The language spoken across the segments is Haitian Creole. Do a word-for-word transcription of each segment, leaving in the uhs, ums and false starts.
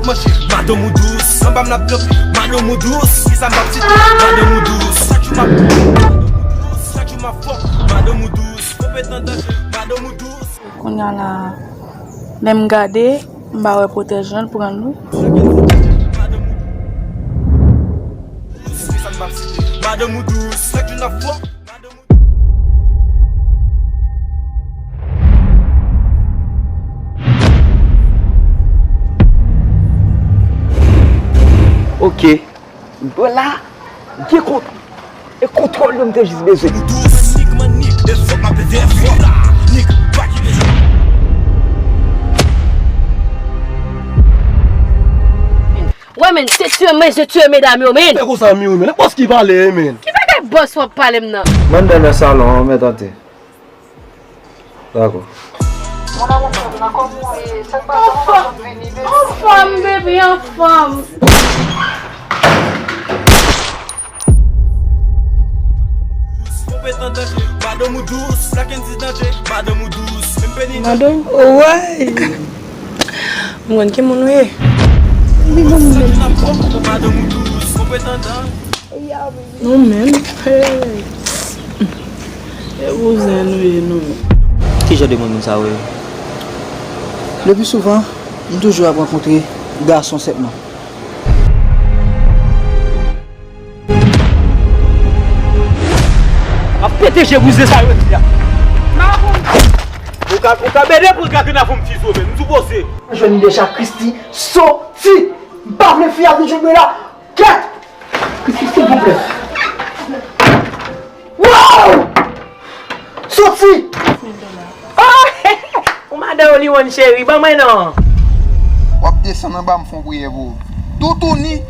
Madanm ou dous, anba m l ap tranpe. Madanm ou dous, kisa m ap site? Madanm ou dous, chak jou m ap, madanm ou dous, chak jou m ap fò. Madanm ou dous, konpetan danje. Madanm ou dous. Kounye a la, lè m gade, m pa wè pwotèjan l pran l, wi. Madanm ou dous, kisa m ap site? Madanm ou dous, chak jou n ap fò. Ok. Dòla gen kont-, e kontwòl yo m te jis bezwen. Wè, men, se tiye mezye, tiye medam yo, men. Se konsa, Mimi, men. Nenpòt ki pale, men. Ki bagay bòs w ap pale m nan? Mande nan salon an, mèt antre. Dakò. Anfòm, baby, anfòm. Konpetan danje, madanm ou dous, Black and Dee danje, madanm ou dous, M P ni danje. Madanm? Oway! M konn ki moun ou ye. Madanm ou dous, konpetan danje. Nou menm, hey. E bouzen nou ye nou menm. Ki jan de moun moun sa yo ye? Le pli souvan, m toujou ap rankontre gason sèlman. M ap pete je bouzen sa yo di a. Ou ka, ou ka bede pou gade nan fon ti zo menm. M tou poze. Jwenn deja Christy soti. M pa vle fi a vin jwenn mwen la. Kèt! Christy, silvouplè. Wow! Soti! Oh! Ou madan Oliwon cheri, ban mwen non. W ap desann anba m fè yon priyè pou ou. Toutouni.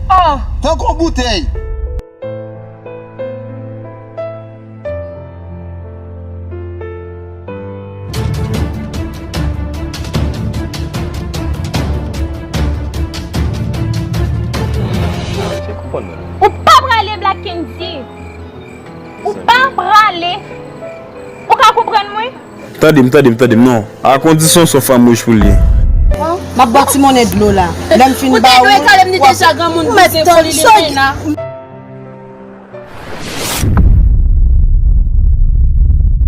Oh! Tankou yon boutèy. Ou pa prale Black Candy. Ou pa prale. Ou ka konprann mwen? Tande m, tande m, tande m, non. A kondisyon se yon fanm wouj pou l ye. M ap ba w ti monnen dlo la. Lè m fin ba ou, w ap, ou mèt tann, sòti.